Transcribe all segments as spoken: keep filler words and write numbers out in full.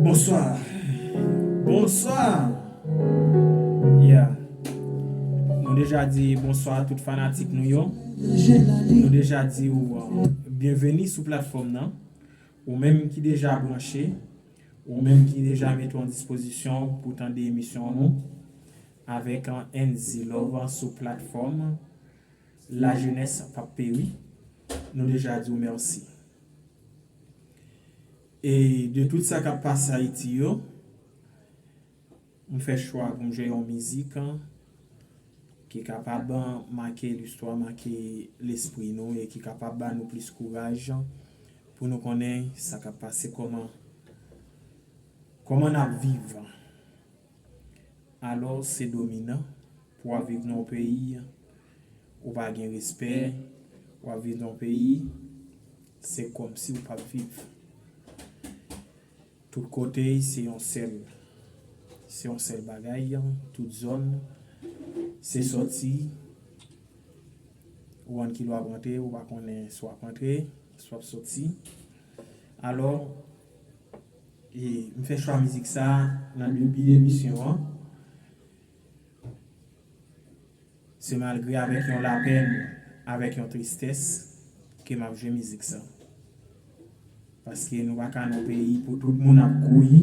Bonswa. Bonswa. Yeah. Nou deja di bonswa a tout fanatik nou yo. Nou deja di ou, uh, byenveni sou platfòm nan. Ou menm ki deja branche, ou menm ki deja mete w an dispozisyon pou tande emisyon nou avèk, uh, N Z Love sou platfòm La Jeunesse p ap peri. Nou deja di w mèsi. E de tout sa k ap pase Ayiti yo, m fè chwa pou m jwe yon mizik ki kapab make listwa, make lespri nou e ki kapab ba nou plis kouraj pou nou konnen sa k ap pase, kòman, kòman n ap viv. Alò, se dominan. Pou w ap viv nan yon peyi, ou pa gen respè, w ap viv nan yon peyi, se kòmsi ou p ap viv. Tout kote, se yon sèl, se yon sèl bagay, tout zòn, se sòti, ou konn kilè w ap rantre, ou pa konnen si w ap rantre, si w ap sòti. Alò, e, m fè chwa mizik sa nan debi emisyon an. Se malgre avèk yon lapèn, avèk yon tristès ke m ap jwe mizik sa. Paske nou pa ka nan yon peyi pou tout moun ap kouri,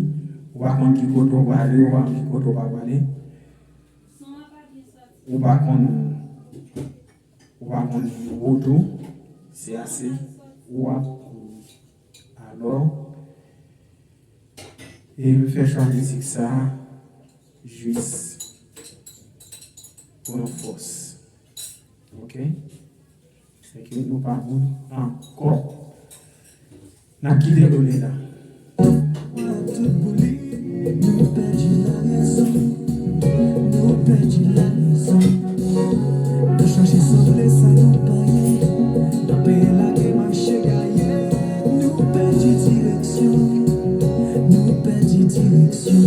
ou pa konn ki kote w prale, ou pa konn ki kote w pa prale. Ou pa konn, ou pa konn wout ou, se ase, ou ap kouri. Alò, e m fè chwa mizik sa jis pou yon fòs. Oke? Sèke nou pa bon ankò. N ap kite l la. Tout bouli, nou pèdi larezon. Nou pèdi larezon. Nou chache sanble sa nou pa ye. Nan peyi la gen mache gaye. Nou pèdi direksyon. Nou pèdi direksyon.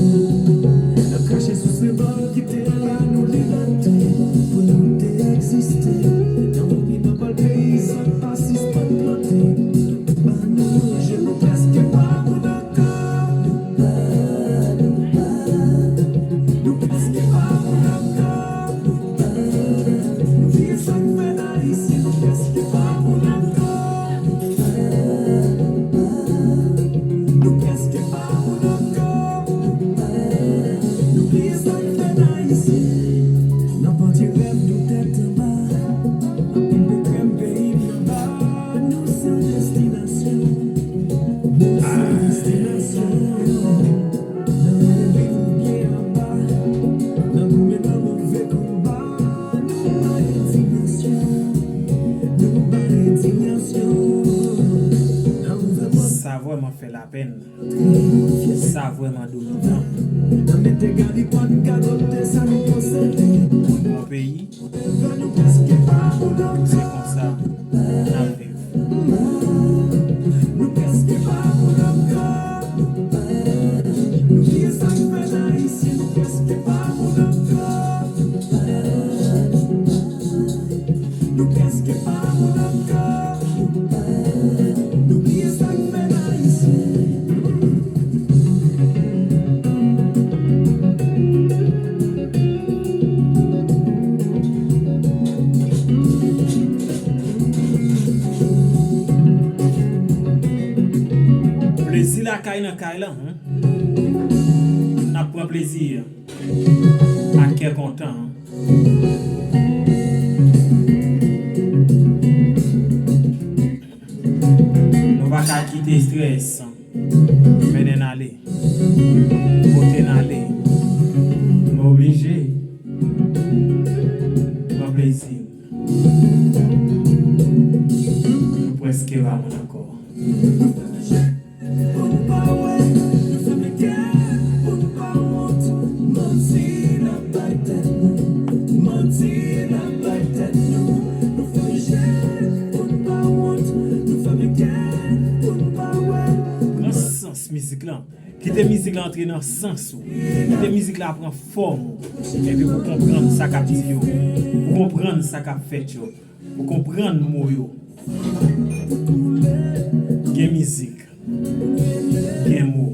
N ap krache sou senbòl ki te ba nou libète pou nou te egziste. Nan mouvman pèyizan pa sispann plante. Ba nou manje, nou prèske pa moun ankò. Nou prèske pa moun ankò. Nou bliye sa k fè n Ayisyen, nou prèske pa moun ankò. Nou prèske pa moun ankò. Nou bliye sa k fè n Ayisyen. Nan pati rèv nou tèt anba. Anpil dekrèm peyi m nan ba. Nou san destinasyon. Nou san destinasyon. Nan rele viv ou byen anba. Nan goumen nan move konba. Nou ba endinyasyon. Nou ba endinyasyon. Nan ouvè pòt. Sa vrèman fè lapèn. Sa vrèman dominan. Nan mete galipòt, gadote sa nou posede. Yon peyi, se konsa n ap viv. Nou prèske pa moun ankò. Nou bliye sa k fè n Ayisyen, nou prèske pa moun ankò. Nou prèske pa moun ankò. Nou bliye sa k fè n Ayisyen. Plezi lakay nan kay la, hmm? N ap pran plezi a kè kontan. Nou pa ka kite estrès mennen n ale. Kote n ale, nou oblije pran plezi n. Nou prèske pa moun ankò. Pou n pa wè, nou fèmen kè, pou n pa wont, manti n ap bay tèt nou, manti n ap bay tèt nou, nou fèmen je, pou n pa wont, nou fèmen kè, pou n pa wè. Nan sans mizik lan, kite mizik la antre nan sans ou, kite mizik la pran fòm ou, epi pou konprann sa k ap di yo, pou konprann sa k ap fèt yo. Ou konprann mo yo. Gen mizik, gen mo.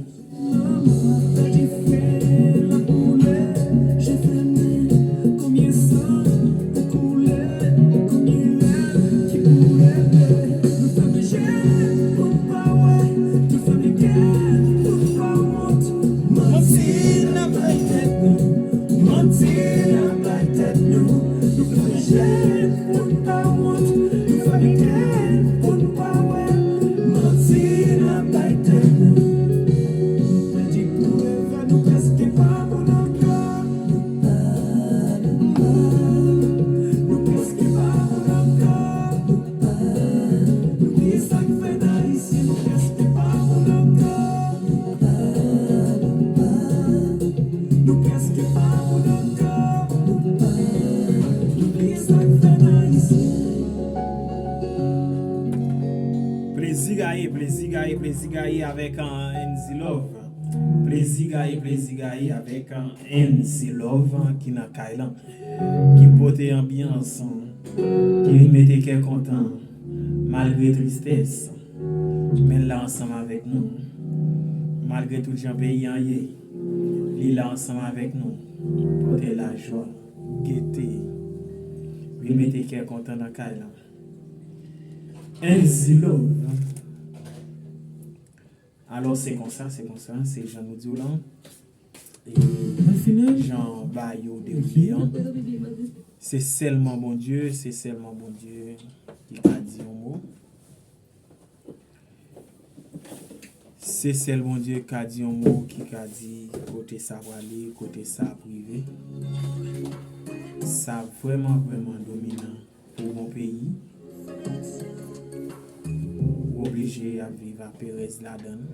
Plezi gaye, plezi gaye avèk, uh, N Z Love. Plezi gaye, plezi gaye avèk, uh, N Z Love, uh, ki nan kay lan. Ki pote anbyans, uh, ki vin mete kè kontan, malgre tristès. Men l la ansanm avèk nou. Malgre tout jan peyi an ye, li la ansanm avèk nou. Pote lajwa, gete. Vin mete kè kontan nan kay lan. N Z Love. Alò, se konsa, se konsa, se jan nou di w lan. E jan bagay yo dewoule an, se sèlman Bondye, se sèlman Bondye ki ka di yon mo. Se sèl Bondye ki ka di yon mo, ki ka di kote sa prale, kote sa ap rive. Sa vrèman, vrèman dominan pou yon peyi. Ou oblije ap viv ak perèz ladan l.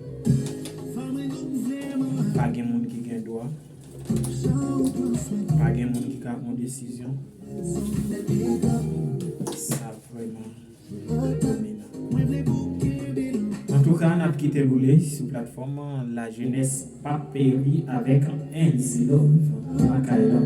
Pa gen moun ki gen dwa. Pa gen moun ki ka pran desizyon. Sa vrèman Antouka, n ap kite boule sou platfòm La Jeunesse Pap Peri avèk N Z Love. Lakay la.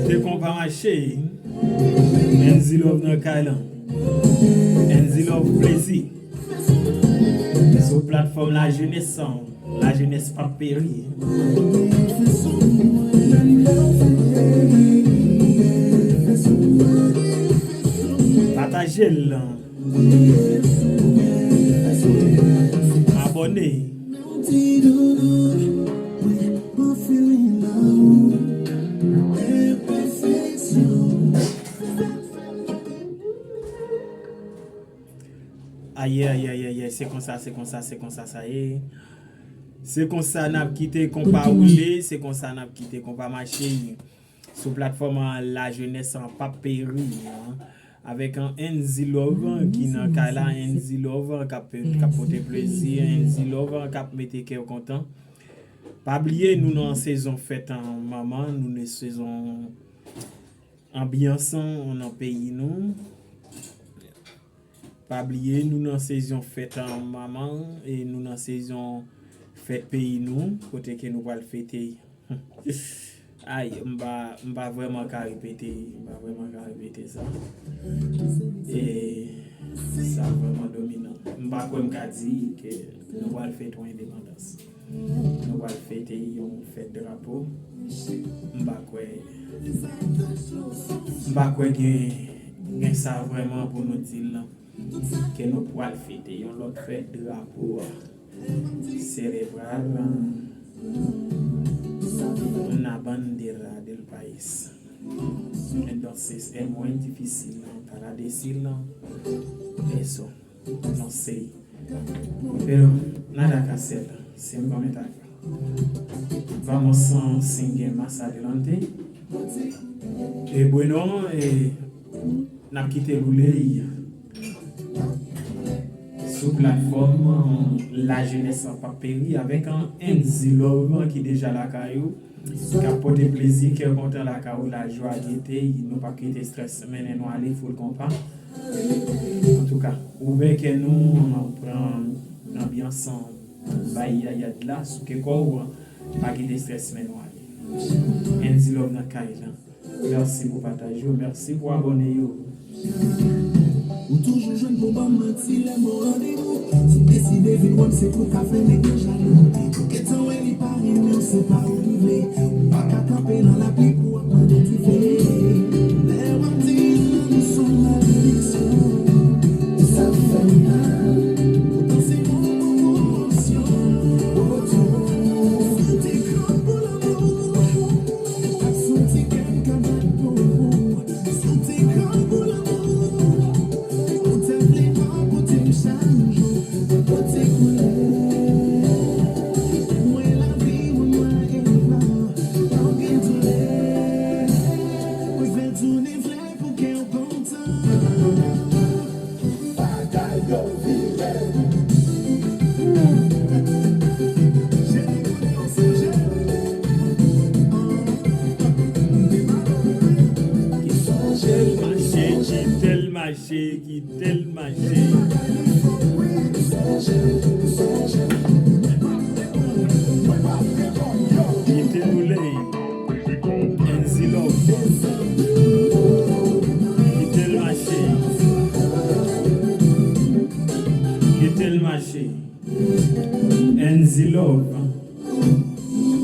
Kite konpa mache. N Z Love nan kay lan. N Z Love plezi. Sou platfòm La Jeunesse, La Jeunesse Pap Peri. Pataje l. Abòne. Aye, aye, aye, aye, se konsa, se konsa, se konsa sa ye. Se konsa n ap kite konpa woule, se konsa n ap kite konpa mache. Sou platfòm an, La Jeunesse an p ap peri an, avèk an Enzy Love ki nan kay la, Enzy Love k ap, k ap pote plezi, Enzy Love k ap mete kè w kontan. Pa bliye, nou nan sezon fèt an manman, nou nan sezon anbyans an nan peyi nou. Pa bliye, nou nan sezon fèt an manman e nou nan sezon fèt peyi nou, kote ke nou pral fete. Ay, m pa, m pa vrèman ka repete, m pa vrèman ka repete sa. E sa vrèman dominan. M pa kwè m ka di ke nou pral fete yon endepandans. Nou pral fete yon fèt drapo. M pa kwè, m pa kwè gen, gen sa vrèman pou nou di l, ke nou pral fete yon lòt fèt drapo serebral, una bandera del país. Entonces, es muy difícil para decirlo eso. No sé. Pero nada que hacer. Sin comentario. Vamos a seguir más adelante. E bueno, e, n ap kite l woule sou platfòm La Jeunesse an p ap peri avèk an Enzy Love ki deja lakay ou, k ap pote plezi, kè kontan lakay ou, lajwa, gete, nou p ap kite estrès mennen nou ale, full konpa. Antouka, ouvè kè nou, pran anbyans an, bay yayad la, souke kò w, pa kite estrès mennen nou ale. Enzy Love nan kay la. Mèsi pou pataj yo, mèsi pou abòne yo. Ou toujou jwenn pou ban m manti lè m o randevou. Si w deside vin wè m, se pou ka fè nèg yo jalou. Ou gentan wè li pa renmen w, se pa ou li vle. Ou pa ka kanpe nan lapli pou w ap mande dife. Lè w ap di nou se yon malediksyon, sa fè m mal. Poutan se yon bon opsyon. Ou te gran pou lanmou. Ak son ti kè m ka bat pou ou. Santi gran pou lanmou. Ou te vle pa pote m chak jou. Pote koulè. Mwen lavi ou nwa e blan. Pa gen doulè. Mwen fè tounen vle pou kè w kontan. Bagay yo vire. Kite l mache, kite l mache, kite l mache. Kite l woule. Enzy Love. Kite l mache. Kite l mache. Enzy Love.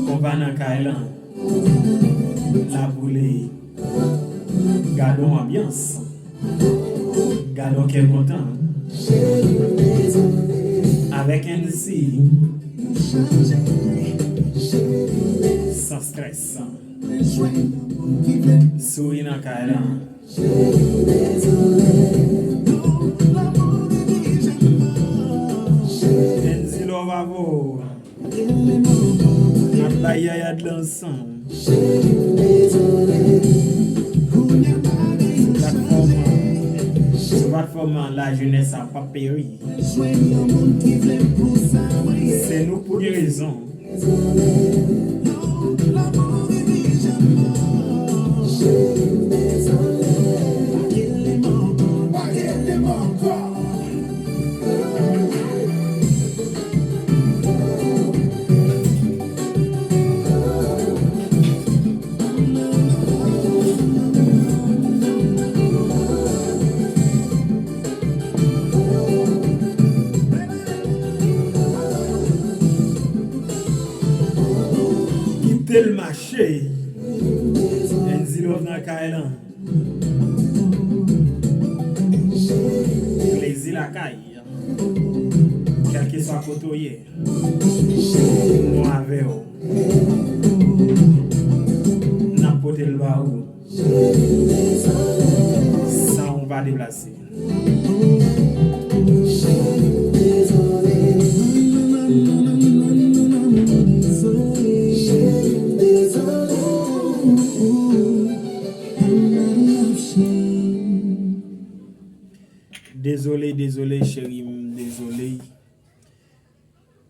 Konpa nan kay lan. L ap woule. Gade yon anbyans. Gade yon kè kontan. Avèk Enzy. San strès. Souri nan kay lan. Enzy Love avè w. N ap bay yayad la ansanm. Sou platfòm, sou platfòm La Jeunesse a p ap peri. Se nou k pou gen rezon. Kite l mache. Enzy Love nan kay lan. Lakay, kèlkeswa kote w ye, nou avè w. N ap pote l ba ou san ou pa deplase. Dezole, dezole, cheri m, dezole.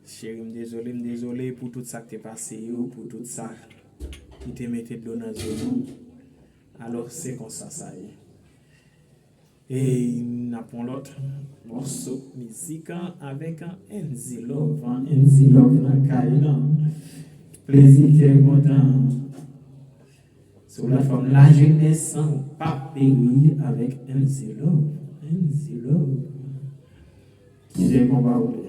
Cheri m, dezole, m dezole pou tout sa k te pase yo, pou tout sa ki te mete dlo nan zye nou. Alò, se konsa sa ye. E n ap pran lòt mòso mizik avèk Enzy Love. Enzy Love nan kay lan. Plezi kè kontan. Sou platfòm La Jeunesse, pa peri avèk Enzy Love. Enzy Love. Kite konpa ou ye.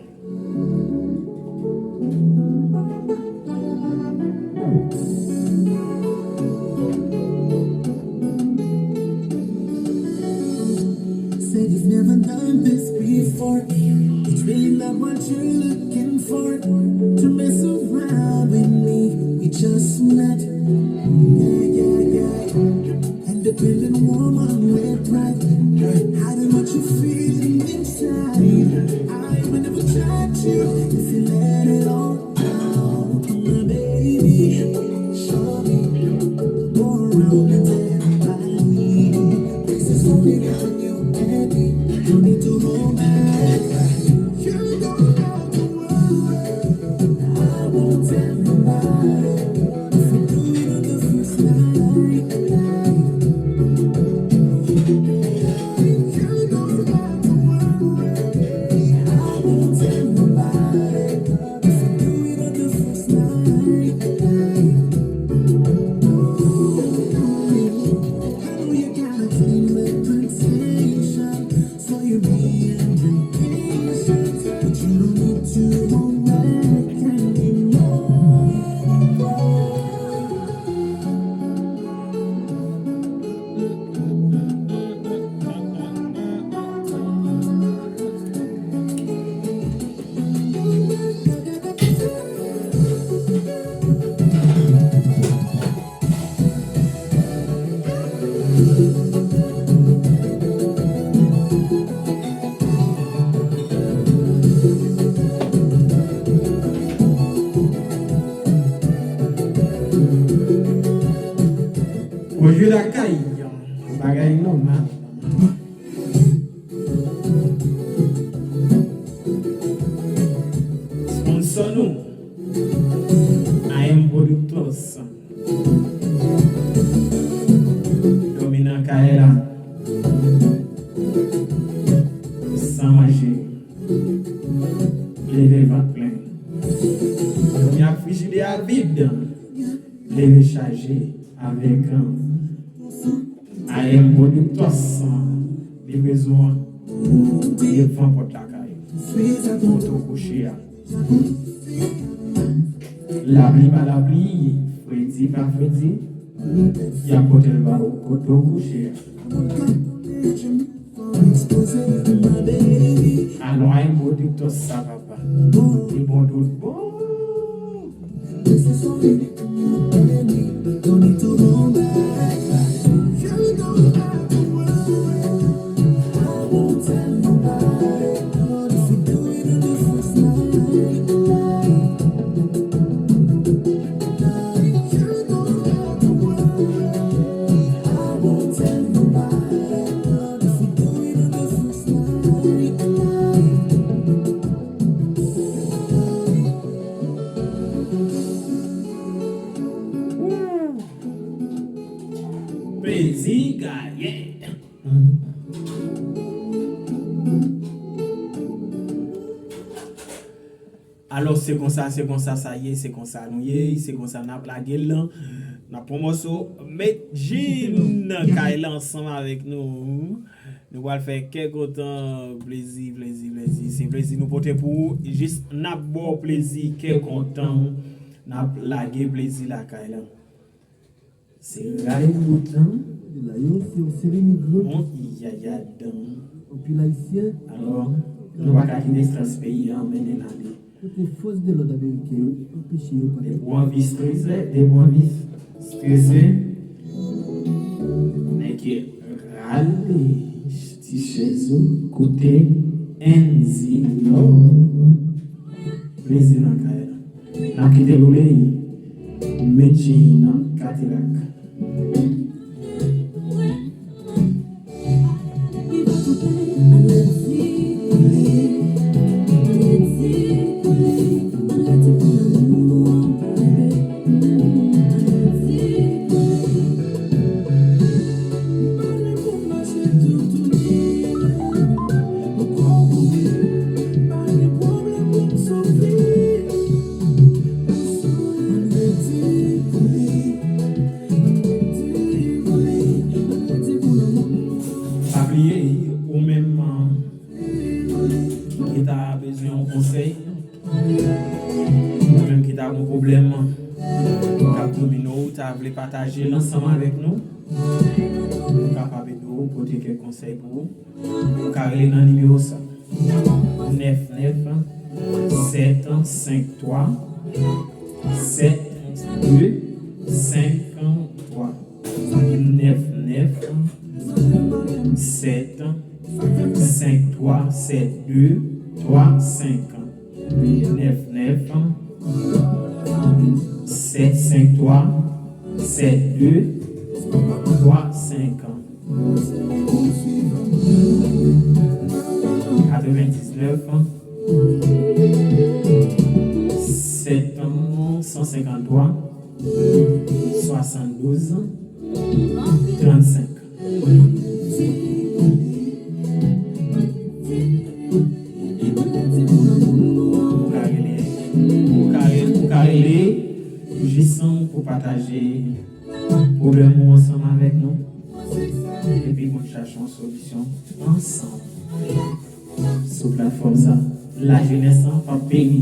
Said you've never done this before. It's really not what you're looking for. To mess around with me, we just met. Yeah, yeah, yeah. Independent woman with pride. Hiding what you feeling inside. I will never judge you if you let it all out. My baby, show me. Go around and tell everybody. This is only between you and me. No need to hold back. You don't have to worry. I won't tell nobody. If we do it on the first night, you don't have to worry. I won't tell nobody. If we do it on the first night, I know you got a dream and temptation. So you be impatient, but you don't need to hold back anymore. Pwodui lakay, bagay nòmal. Sponsor nou, A M Productors. Dòmi nan kay la san manje, leve vant plen. Dòmi ak frijidè a vid, leve chaje avèk A M Productors. Livraison devan pòt lakay. Kote w kouche a. Lapli pa lapli, fredi pa fredi, y ap pote l ba ou kote w kouche a. Alò, ay, pwodiktè sa, papa. Li bon tout bon. Plezi gaye. Alò, se konsa, se konsa sa ye, se konsa nou ye, se konsa n ap lage l lan. N ap pran mòso Medjine kay la ansanm avèk nou. Nou pral fè kè kontan, plezi, plezi, plezi. Se plezi nou pote pou ou. Jis n ap ba w plezi, kè kontan. N ap lage plezi lakay la. Se ray moutan. La yo, se yon seri migran. Bon, Yaya dan. Anpil Ayisyen. Alò, nou pa ka kite estrès peyi a mennen n ale. Kote fòs de lòd ameriken yo anpeche yo pandan. Depi w anvi estrese, depi w anvi estrese, nèg yo rale ti chèz ou kote N Z Love. Plezi nan kay la. N ap kite l woule. Medjine Cadillac. Pa bliye, ou menm ki ta bezwen yon konsèy, ou menm ki ta gon pwoblèm k ap domine w, ou ta vle pataje l ansanm avèk nou, nou kapab ede w pote kèk konsèy pou ou. Ou ka rele nan nimewo sa, nèf nèf sèt senk twa sèt de senk twa, nèf nèf sèt senk twa sèt de twa senk, nèf nèf sèt senk twa sèt de twa senk. Katrevendiznèf sèt san senkanntwa swasanndouz trannsenk. Ou ka rele, ou ka rele, ou ka rele jis pou pataje pwoblèm ou ansanm avèk nou, epi pou n chache yon solisyon ansanm sou platfòm sa. Lajenès lan p ap peri.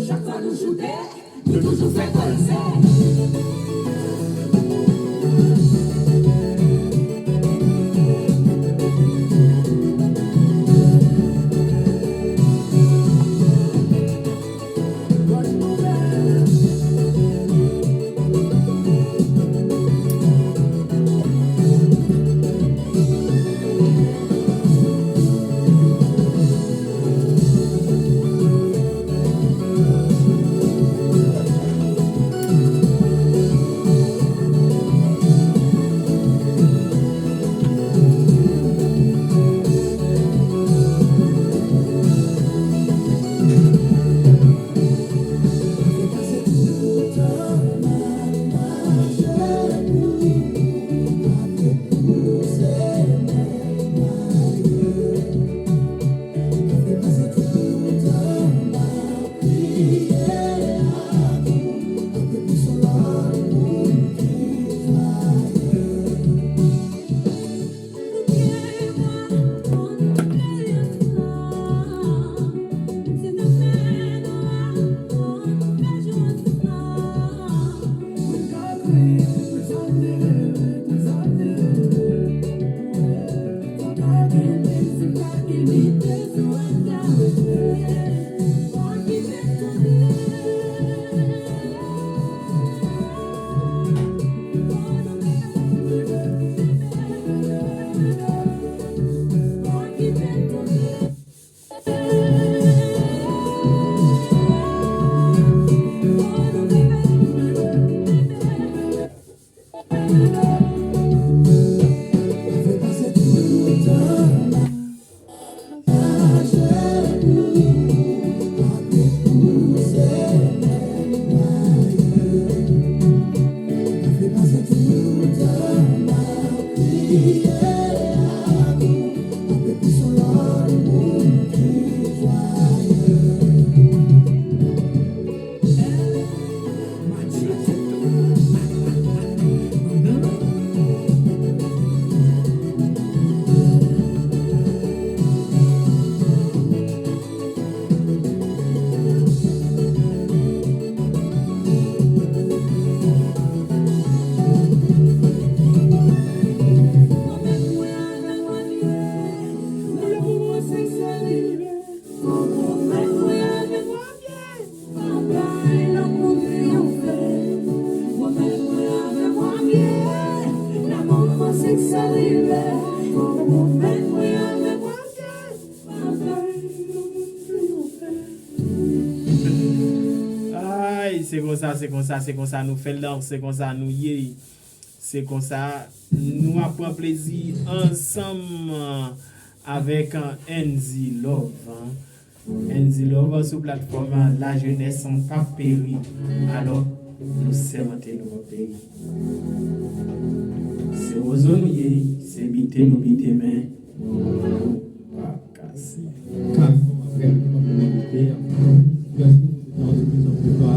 Chak fwa nou choute, nou toujou fè kòlzè. Se konsa, se konsa, se konsa nou fè l, se konsa nou ye. Se konsa nou ap pran plezi ansanm, euh, avèk, euh, Andy Love, hein. Andy Love sou platfòm, euh, La Jeunesse P A P Péri. Alò, nou sèmante nou bon peyi. Se wozo nou ye, se bite nou bite, men nou pa kase. Kat fòm apre, nou pa konn lite. Sitiyasyon de prizon prepa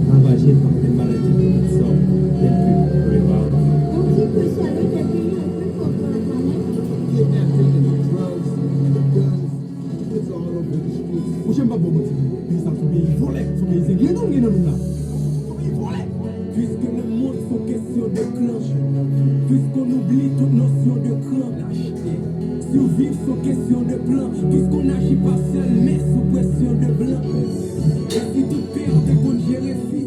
ravaje pa menm maladi ki sòt tèl ke kolera. On dit que sur le terrain, on peut comprendre quand même. Kidnapping and the drugs and the guns, it's all over the streets. Monchè, m p ap ba w manti. Peyi sa, se yon peyi vòlè, se yon peyi serye, non, gen nan nou la. Se yon peyi vòlè. Puisque le monde sont question de clan, puisqu'on oublie toute notion de cran. Survivre sont question de plan, puisqu'on n'agit pas seul, mais sous pression de blanc. Et si tout père te konn jere fi,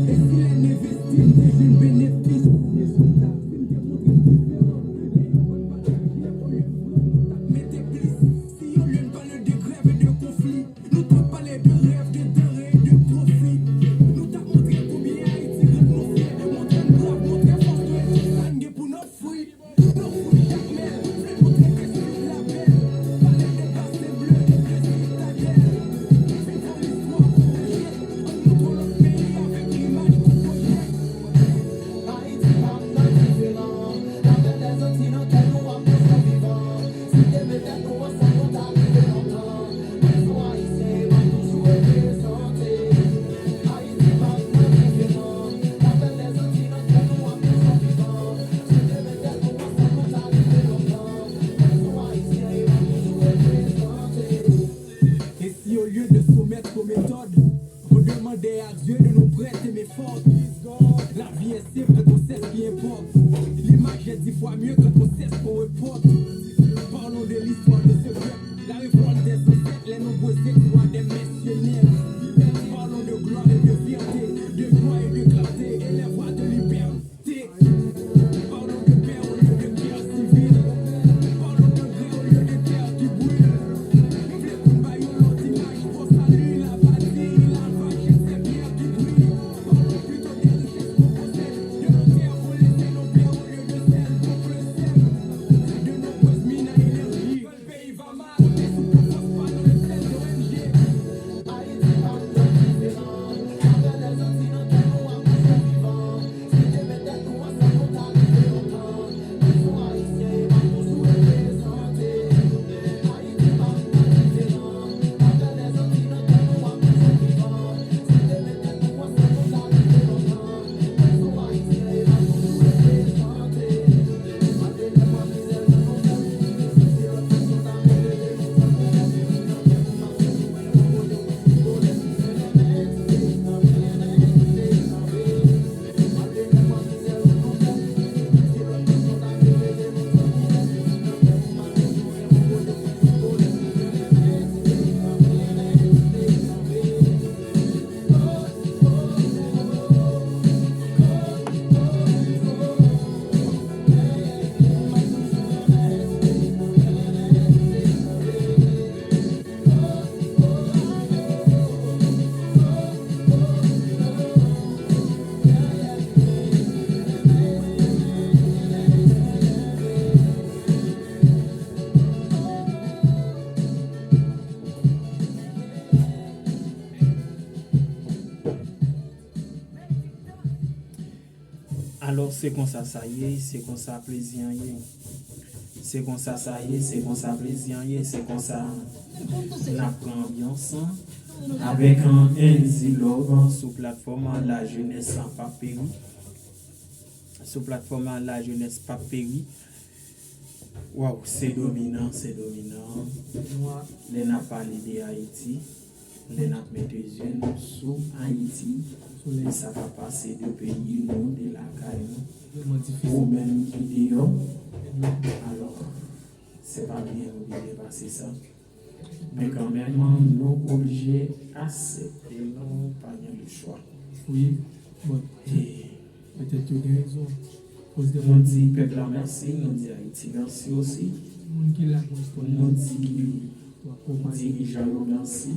et si lè n envesti n te jwenn benefis, rezilta, si n te montre n diferan, lè yo konn pale byen olye n pran, nou t ap mete plis. Si olye n pale de grèv e de konfli, nou t ap pale de rèv, de danre e de twofi. Nou t ap montre konbyen Ayiti rann nou fyè, montre n brav, montre fòs nou e tout sa n gen pou n ofri. Nou fou Jakmèl, vle montre ke Sud la bèl, pale de Basen Ble, de Sitadèl. Viv yon istwa pou pwoche, ann montre lòt peyi avèk imaj kou pwojè. Ayiti pa m nan diferan, lavèl dèzanti nan kè nou ap toujou vivan. Si te met tèt nou ansanm, nou ta rive lontan. Leson ayisyen, m ap toujou reprezante. Ayiti pa m nan diferan, lavèl dèzanti nan kè nou ap toujou vivan. Si te met tèt nou ansanm, nou ta rive lontan. Leson ayisyen, m ap toujou reprezante. Et si au lieu de soumettre aux méthodes, on demandait à Dieu de nous prêter main forte. La vie est simple quand on sait ce qui importe. L'image est dix fois mieux quand on sait ce qu'on reporte. Parlons de l'histoire de ce peuple, la révolte des ancêtres, les nombreux exploits des mercenaires. Parlons de gloire et de fierté, de joie et de clarté, et les voies de liberté. Parlons de paix au lieu de guerre civile. Parlons de grès au lieu de terre qui brûle. Nou vle pou n ba yo lòt imaj, fò sali, la pati, la vache, se pyè ki bri. Parlons plutôt des richesses qu'on possède, de nos terres qu'on laisse nos pères au lieu de celles qu'on possède. De nombreuses mines à énergie. Peyi va mal, kote sou pwofans pa nan le sèl de O N G. Ayiti pa m nan diferan, lavèl dèzanti nan kè nou ap toujou vivan. Si te met tèt nou ansanm, nou ta rive lontan. Leson ayisyen, m ap toujou reprezante. Ayiti pa m nan diferan, lavèl dèzanti nan kè nou ap toujou vivan. Si te met tèt nou ansanm, nou ta rive lontan. Alò, se konsa sa ye, se konsa plezi an ye. Se konsa sa ye, se konsa plezi an ye, se konsa n ap pran anbyans an avèk, an, Andy Love, an, sou platfòm, an, La Jeunesse p ap Péri. Sou platfòm, an, La Jeunesse p ap Péri. Waw, se dominan, se dominan. Lè n ap pale de Ayiti, lè n ap mete zye nou sou Ayiti, e sa k ap pase de peyi nou, de lakay nou, ou menm ki deyò. Alò, se pa byen nou vin pase sa. Men kanmenm, nou oblije aksepte, nou pa gen lechwa. Wi, bon, petèt yo gen rezon. Nou di pèp la mèsi, nou di Ayiti mèsi osi. Moun ki la pou istwa. Nou di dirijan yo mèsi.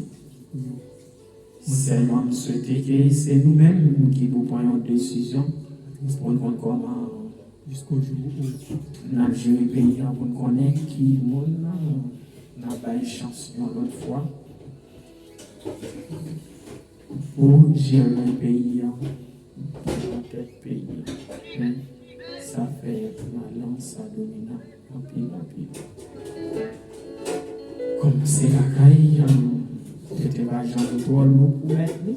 Sèlman m swete ke se nou menm ki pou pran yon desizyon pou n konn kòman n ap jere peyi a, pou n konnen ki moun n ap bay chans yon lòt fwa pou jere peyi a, pou pran tèt peyi a. Men sa fè malè, sa domine anpil, anpil. Kòm se lakay, tete pa janm twò lou pou mèt li.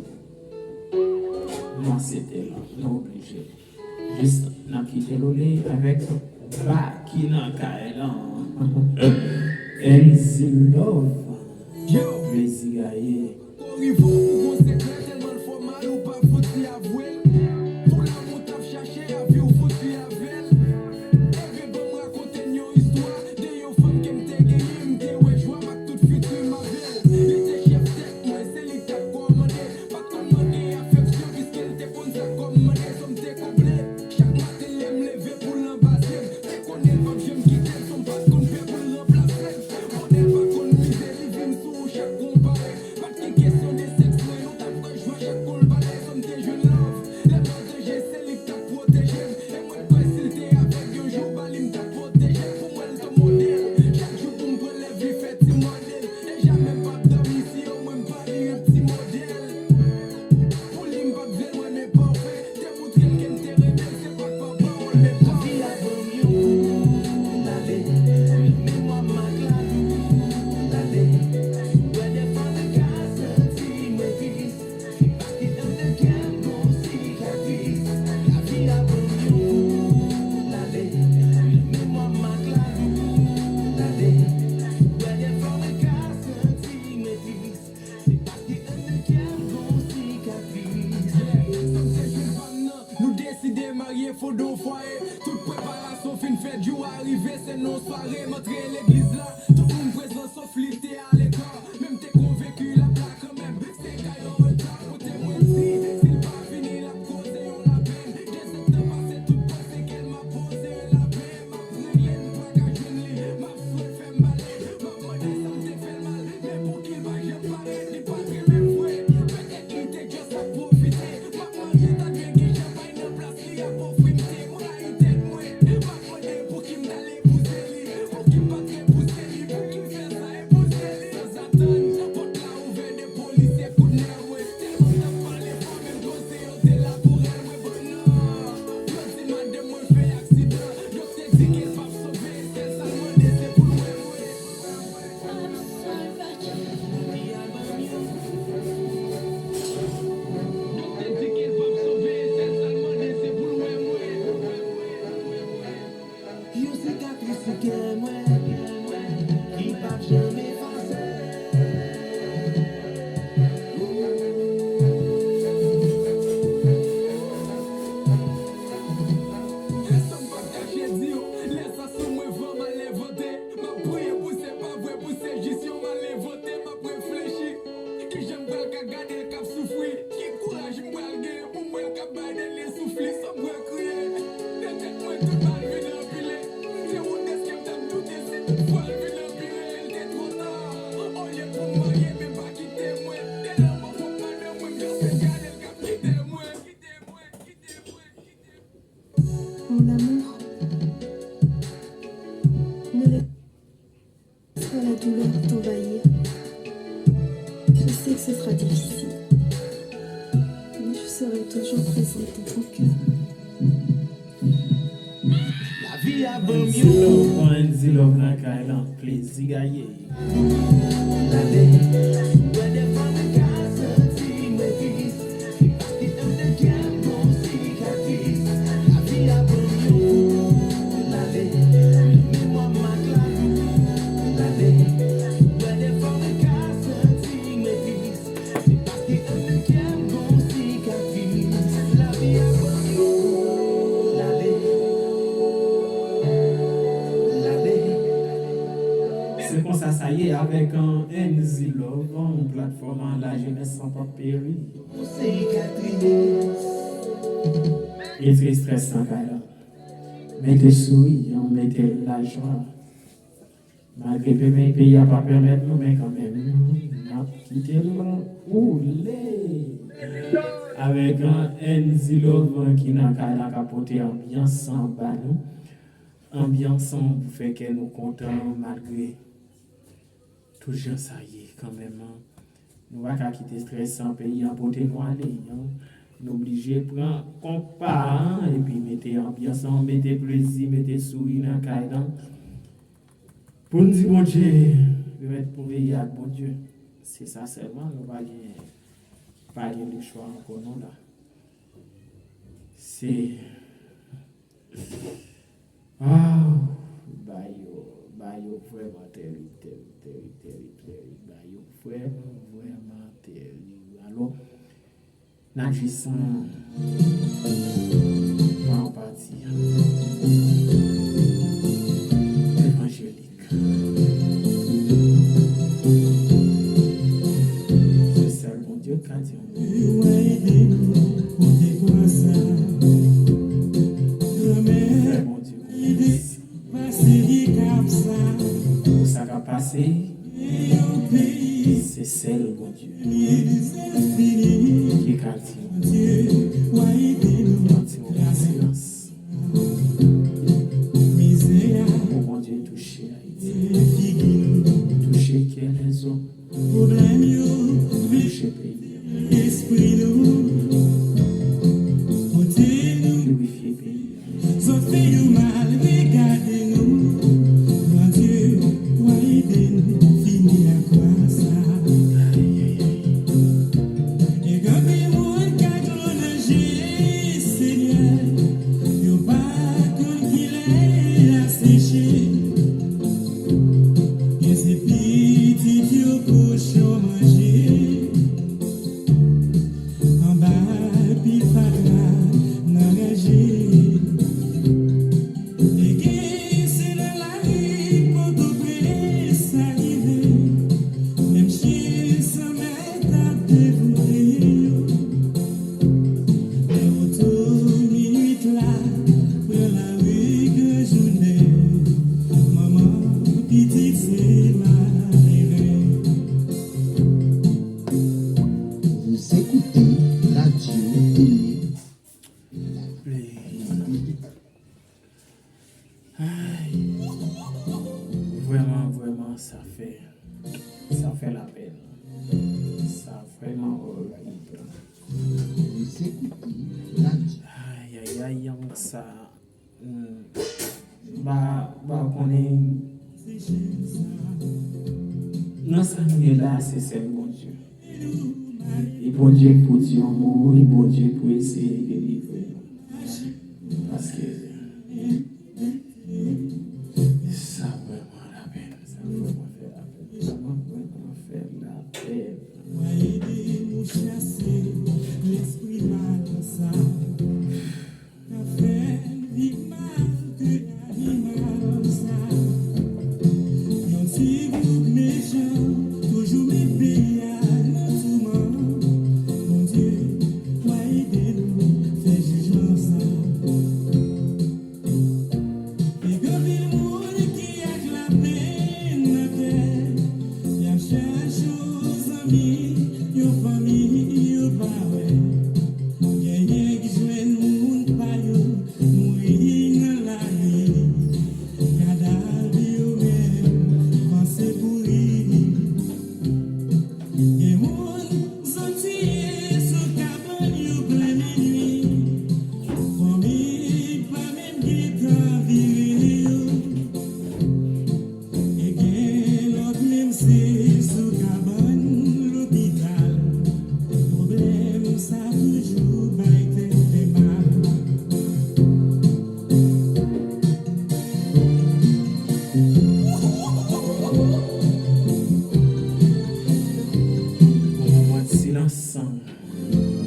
Nou aksepte l, nou oblije. Jis n ap kite l ole avèk ba ki nan kay lan. Enzi Love, Plezi Gaye. Kò rive w pou gon sekrè, tèlman l fè w mal ou pa fouti avwe l. Pou lanmou t ap chache, avi w fouti avè l. Enben ban m rakonte n yon istwa de yon fanm ke m te genyen, m te wè jwa m ak tout fiti m avè l. Li te chèf tèt mwen, se li k t ap kòmande. Pa t konn mande afeksyon, piske l te konn sa kòm mande, so m te konble. Chak maten lè m leve pou l anbase m, te konnen l p ap janm kite m, so m pa t konn pè pou l ranplase m. Bonè pa konn mize, li vin sou ou chak kou w pare. Pa t gen kesyon de sèks, mwen nou t ap pran jwa chak kou l pale, so m te jwenn love. Lè m an danje, se li k t ap pwoteje m. E mwen kwè si l te avèg yon jou, ba li m t ap pwoteje l. Pou mwen l t on modèl. Chak jou pou m pran lèv li fè ti mòde l. E jamè m p ap dòmi si omwen m pa li yon ti modèl. Pou li m p ap vle l wè men pafè. Te moutre l ke m te renmen l, se pa t pa pawòl men pafè. Lavi a ban m yon kou l ale. Memwa m ak lalou l ale. Sou wè dèfwa mwen ka santi mwen tris. Se paske anndan kè m gon sikatris. Lavi a ban m yon kou l ale. Memwa m ak lalou l ale. Sou wè dèfwa mwen ka santi mwen tris. Se paske anndan kè m gon sikatris. Yeah, sa m te jwenn pa m nan, nou deside marye, fonde yon fwaye. Tout preparasyon fin fèt, jou a rive, se nan yon sware m antre legliz la. Tout moun prezan sof li te alekò, men m te konvenki l ap la kanmenm. Se kay an reta, kote mwen di, si l pa vini, l ap koze yon lapèn. Dezèdtan pase, tout panse ke l m ap poze yon lapèn. M ap rele, m pa ka jwenn li, m ap swe, fè m pale. M ap mande sa m te fè l mal, men pouki l pa janm parèt, li pa t renmen m vre. Petèt li te just ap pwofite. M ap marye, ta dwe gen chanpay nan plas li ap ofri m te. M rayi tèt mwen, m ap mande pouki m t al epouze li, pouki m pa t repouse li, pouki m fè sa epouze li. Sanzatann, pòt la ouvè, de polisye kout nè mwen. Tèlman m t ap pale fò, menm koze yo te la pou rèl mwen. Bannann, yo di madanm mwen fè aksidan. Doktè di ke l p ap sove, sèl sa l mande se pou l wè mwen. Doktè di ke l p ap sove, sèl sa l mande se pou l wè mwen. Yon sikatris sou kè mwen ki p ap janm efase. Èske m p ap kache di w, lè sa sou mwen van m al envante. M ap priye pou se pa vre, pou se jis yon mal envante. M ap reflechi, kijan m pral ka gade l k ap soufri? Ki kouraj m pral genyen pou m wè l k ap bay dènye souf li san m pral kriye? Nan tèt mwen, tout mal vin anpile. Se wont dèske m t ap doute si tout fwa l vin anpile. L te twò ta. Olye pou m marye, men pa kite mwen. De lanmò fòk madanm mwen, m kanpe gade l k ap kite mwen. Mon amour, ne laisse pas la douleur t'envahir. Je sais que ce sera difficile, mais je serai toujours présente dans ton cœur. Lavi a ban m yon kou. Enzi Love nan kay lan, Plezi Gaye. Se konsa sa ye avèk, euh, Enzi Love, yon platfòm la jeunesse sans pap péri. Retire estrès nan kay la. Mete souri, mete lajwa. Malgre peyi, peyi a pa pèmèt nou, men kanmenm, n ap kite l woule. Gran N Z Love ki nan kay la k ap pote anbyans an ba nou. Anbyans an pou fè kè nou kontan malgre tout jan sa ye kanmenm. Nou pa ka kite estrès an peyi an pote nou ale. Nou oblije pran konpa an epi mete anbyans an, mete plezi, mete souri nan kay la. Pou n di Bondye, remèt pou peyi ak Bondye. Se sa sèlman, nou pa gen, pa gen lechwa ankò non la. Se, ah, bagay yo, bagay yo vrèman tèrib, tèrib, tèrib, tèrib, tèrib. Bagay yo vrèman, vrèman tèrib. Alò, n ap jis pran yon pati evanjelik. Se sèl Bondye k ka di yon mo. Fè Bondye konfyans. Pou sa k ap pase, se sèl Bondye ki ka di yon mo. Yon ti moman silans. Pou Bondye touche Ayiti. Touche kè lèzòm. Touche peyi a. Pirifye peyi a. Zòt fè yo mal, regade nou. Bondye, w a ede n fini ak kwa sa. Ayayay. Gen anpil moun k ak dlo nan je, Senyè, yo pa konn kilè l a seche. Gen se pitit yo kochon manje. Anba pil fatra nan raje. E gen se nan lari Pòtoprens sa rive. Menm chen san mèt ap devoure yo. Lè oto minuit la pran lari gran jounen. Manman pitit se malere. Vous écoutez Radio Télé. Ay. Vrèman, vrèman, sa fè, sa fè lapèn. Sa vrèman orib. Vous écoutez Radio. Ay, ay, ay, sa. Hmm. Ba, ba konnen nan sa nou ye la, se sèl Bondye. E Bondye k pou di yon mo, e Bondye k pou eseye delivre nou. Paske sa vrèman lapèn, sa vrèman fè lapèn, sa vrèman fè lapèn. Wa ede nou chase lespri mal sa. Ka fè n viv mal ke animal sa. Yon ti gwoup mechan toujou met peyi a nan touman. Bondye, w a ede nou fè jijman sa. E gen anpil moun ki ak lapenn nan kè, y ap chache yon zanmi, yon fanmi yo pa wè. Genyen k jwenn moun pa yo mouri nan lari. Kadav yo menm kòmanse pouri. Gen moun zòt tiye sou kabann yo plen minui. Fanmi pa menm gentan vire yo. E gen lòt menm se sou kabann lopital. Pwoblèm sa toujou bay tèt fè mal. Yon moman de silans.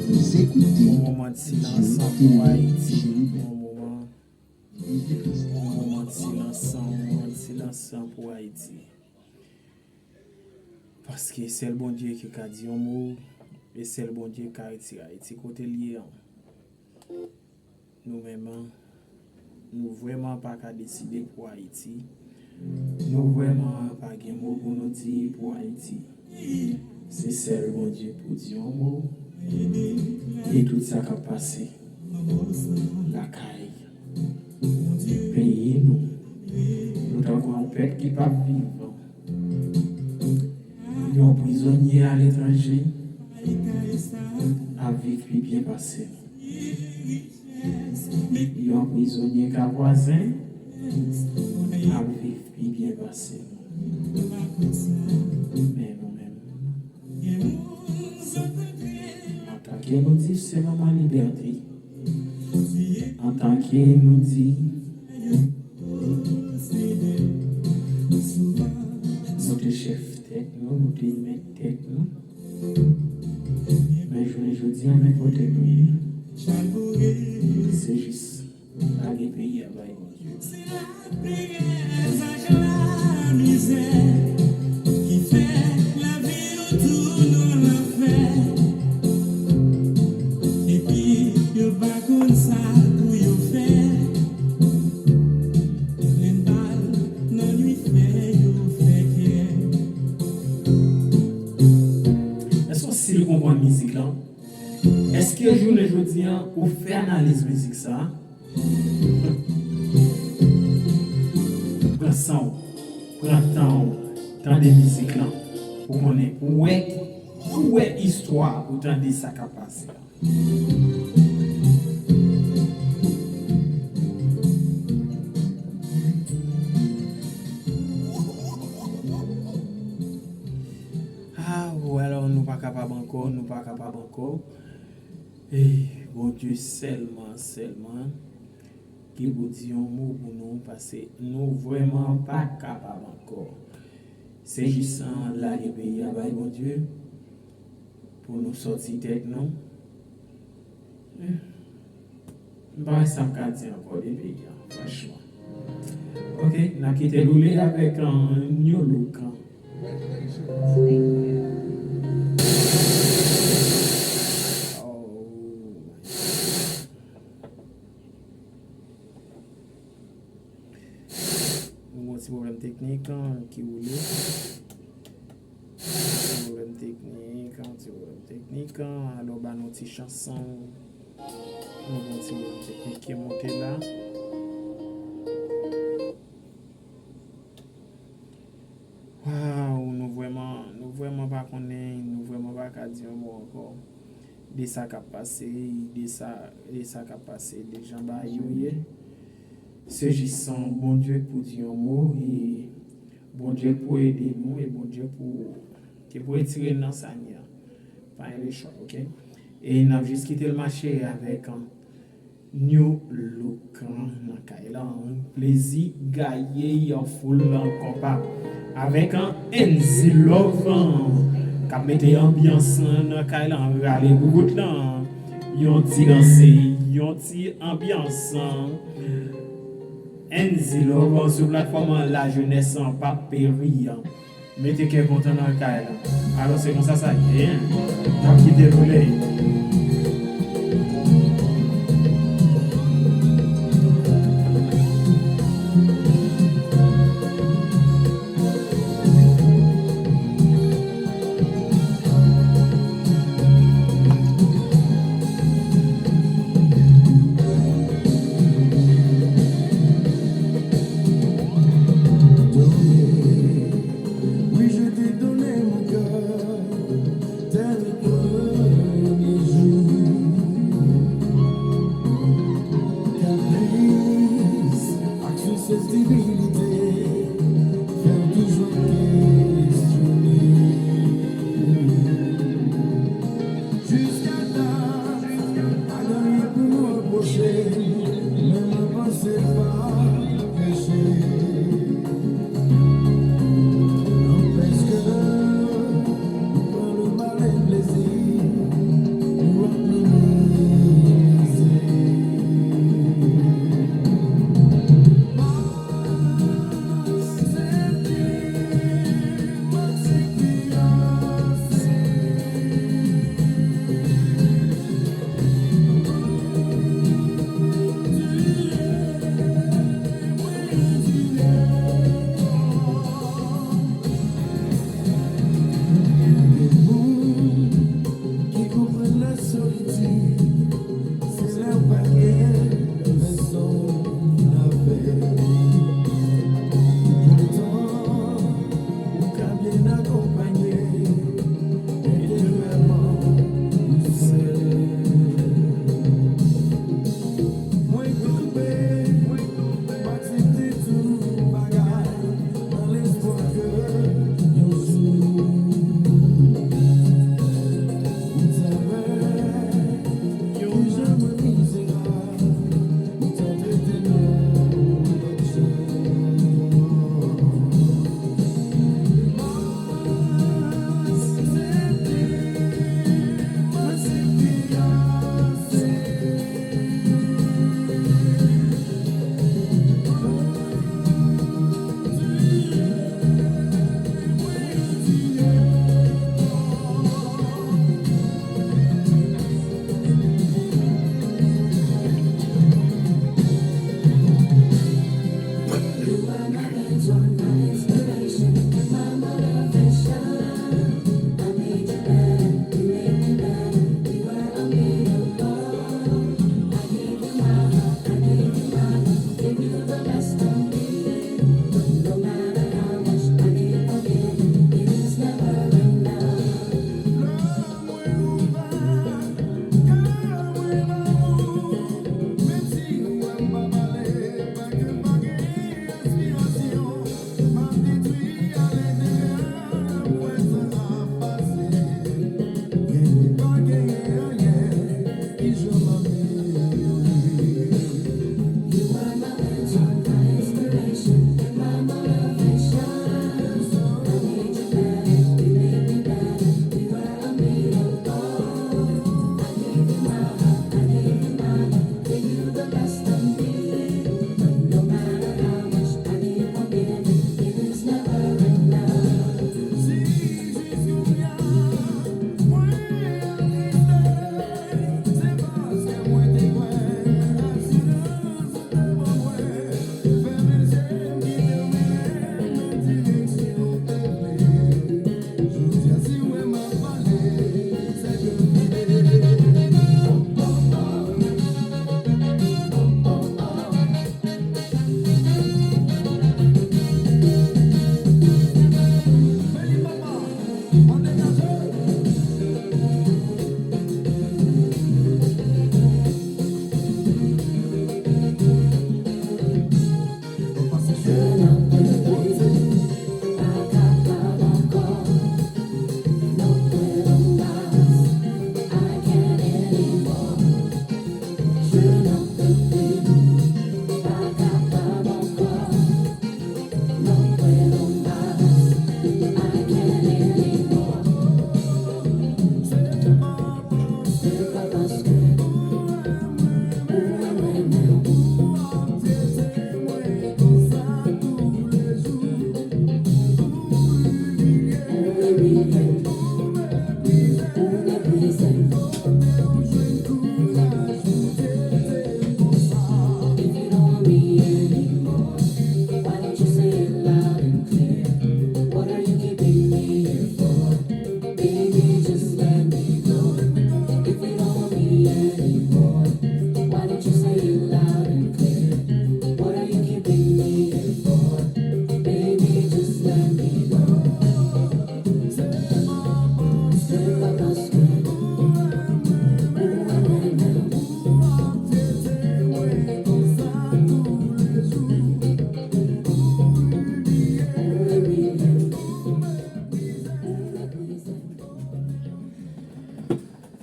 Vous écoutez Yon moman de silans Radio Télé Ayiti. Chérubin. Yon moman, yon moman de silans, yon moman de silans pou Ayiti. Paske sèl Bondye ki ka di yon mo, e sèl Bondye ka retire Ayiti kote l ye an. Nou menm, nou vrèman pa ka deside pou Ayiti. Nou vrèman pa gen mo pou nou di pou Ayiti. Se sèl Bondye pou di yon mo. e tout sa k ap pase lakay peyi nou. Nou tankou yon pèp ki p ap viv. Yon prizonye aletranje ap viv pi byen pase nou. Yon prizonye ka vwazen ap viv pi byen pase nou. Men nou menm, antanke nou di se moman libète, antanke nou di nou te chèf tèt nou, nou te mèt tèt nou, men jounen jodi a, men kote nou ye, se jis lage peyi a bay Bondye. Se laperèz ak lamizè ki fè lavi yo tounen lanfè. Epi yo pa konn sa pou yo fè. Plen bal nan nuit fè yo fè kè. Èske w still konprann mizik lan? Èske jounen jodi a, ou fè analiz mizik sa? Pran san w, pran tan w, tande mizik lan, pou konnen, pou wè, pou wè istwa, pou tande sa k ap pase a. Ah, ou, alò, nou pa kapab ankò, nou pa kapab ankò. E Bondye sèlman, sèlman ki pou di yon mo pou nou, paske nou vrèman pa kapab ankò. Se jis an lage peyi a bay Bondye, pou nou sòti tèt nou. M pa wè sa m ka di ankò de peyi a, franchman. Ok, n ap kite l woule avèk, uh, New Look. Oh. Nou gen yon ti pwoblèm teknik, an, ki woule. Ti pwoblèm teknik, an, ti pwoblèm teknik, an. Alò, ba nou ti chans, an. Nou gen yon ti pwoblèm teknik ki monte la. Waw, nou vrèman, nou vrèman pa konnen, nou vrèman pa ka di yon mo ankò de sa k ap pase, de sa, de sa k ap pase, de jan bagay yo ye. Se jis an Bondye k pou di yon mo, e Bondye k pou ede nou, e Bondye pou, ki pou retire n nan sa n ye a. Pa gen lechwa, ok? E n ap jis kite l mache avèk, an, New Look, an, nan kay la, an. Plezi gaye an foul nan konpa. Avèk, an, Enzy Love, an, k ap mete anbyans, an, nan kay la, an, rale boubout lan, an. Yon ti danse, yon ti anbyans, an. Enzy Love, an, sou platfòm, an, La Jeunesse, an, p ap peri, an. Mete kè kontan nan kay la. Alò, se konsa sa ye, n ap kite l woule.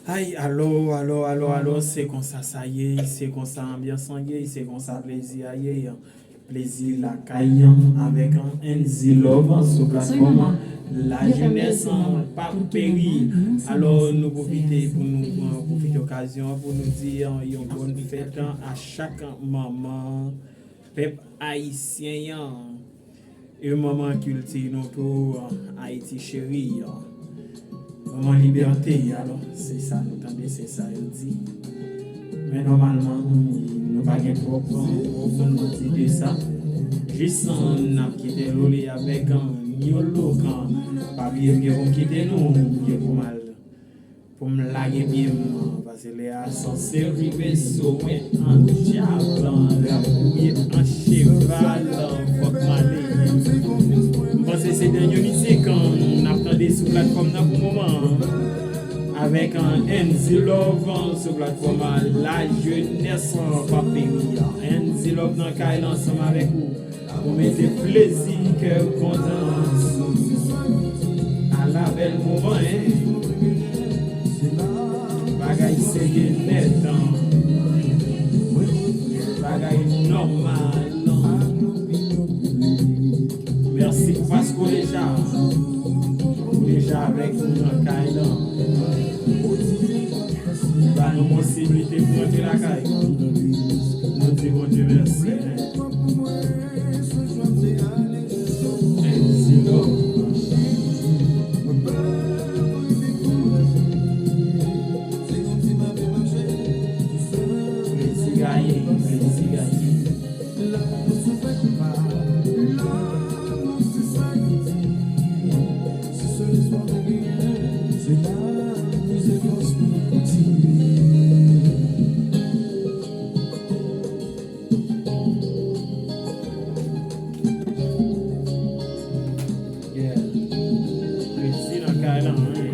Ay, alo, alo, alo, alo, se konsa sa ye, se konsa anbyans lan ye, se konsa plezi a ye. Plezi lakay an avèk an N Z Love sou platfòm an. Lajenès an p ap peri. Alò, nou pwofite pou nou pran, pwofite okazyon an pou nou di yon bòn fèt a chak manman pèp ayisyen an. E manman kilti nou tou, Ayiti cheri, manman libète, alò, se sa nou tande, se sa yo di. Men nòmalman, nou pa gen twòp, twòp moun pou di de sa. Jis, n ap kite nou li avèk New Look, pa bliye m gen pou m kite nou, m gen pou m al pou m lage pye m, paske lè a sanse rive sou mwen an dyab, lè a bouye an cheval, fòk m ale. M panse se dènye mizik n ap tande sou platfòm nan pou moman an. Avèk N Z Love sou platfòm Lajenès p ap peri. N Z Love nan kay la ansanm avèk ou. Pou mete plezi kè w kontan. Ala bèl moman, en. Bagay serye nèt, en. Bagay nòmal, en. Mèsi pou paske w deja, ou deja avèk nou nan kay la. Ba nou posiblite pou antre lakay. Nou di Bondye mèsi. N Z Love. Plezi gaye, plezi gaye. Yeah. Resi nan kay la, wi.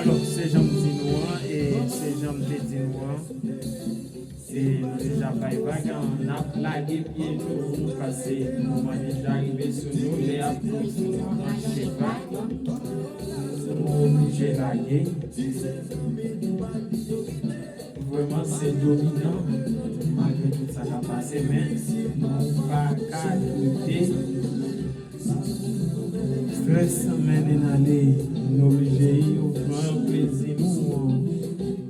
Alò, se jan m di nou an, e se jan m te di nou an, e nou deja bay vag an, n ap lage pye nou, paske moman deja rive sou nou, lè ap pran sou nou an, se vag, nou oblije lage. Vrèman, se dominan, malgre tout sa k ap pase, men nou pa ka kite strès mennen n ale. Nou oblije pran plezi nou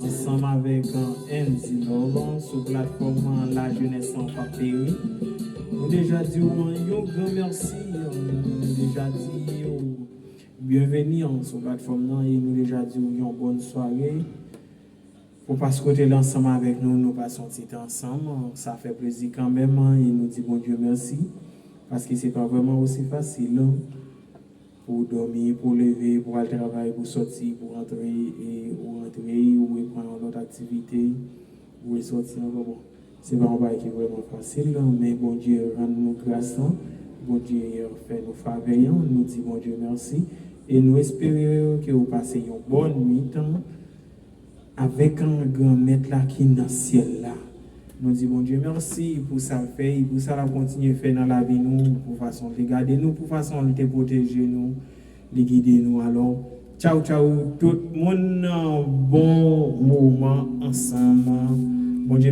ansanm avèk Andy Love sou platfòm La Jeunesse Sans Papeterie. Nou deja di w yon gran mèsi, nou deja di w byenveni sou platfòm nan e nou deja di w yon bòn sware. Pou paske w te la ansanm avèk nou, nou pase yon ti tan ansanm. Sa fè plezi kanmenm, e nou di Bondye mèsi, paske se pa vrèman osi fasil pou w dòmi, pou w leve, pou w al travay, pou w sòti, pou w rantre, e ou rantre, ou reprann yon lòt aktivite, ou resòti ankò. Bon, se pa yon bagay ki vrèman fasil, men Bondye rann nou gras lan, Bondye fè nou favè an, nou di Bondye mèsi, e nou espere ke w pase yon bòn nwit avèk Granmèt la ki nan syèl la. Nou di Bondye mèsi pou sa l fè e pou sa l ap kontinye fè nan lavi nou, pou fason l te gade nou, pou fason l te pwoteje nou, li gide nou. Alò, tchaw, tchaw, tout moun, bon moman ansanm. Bondye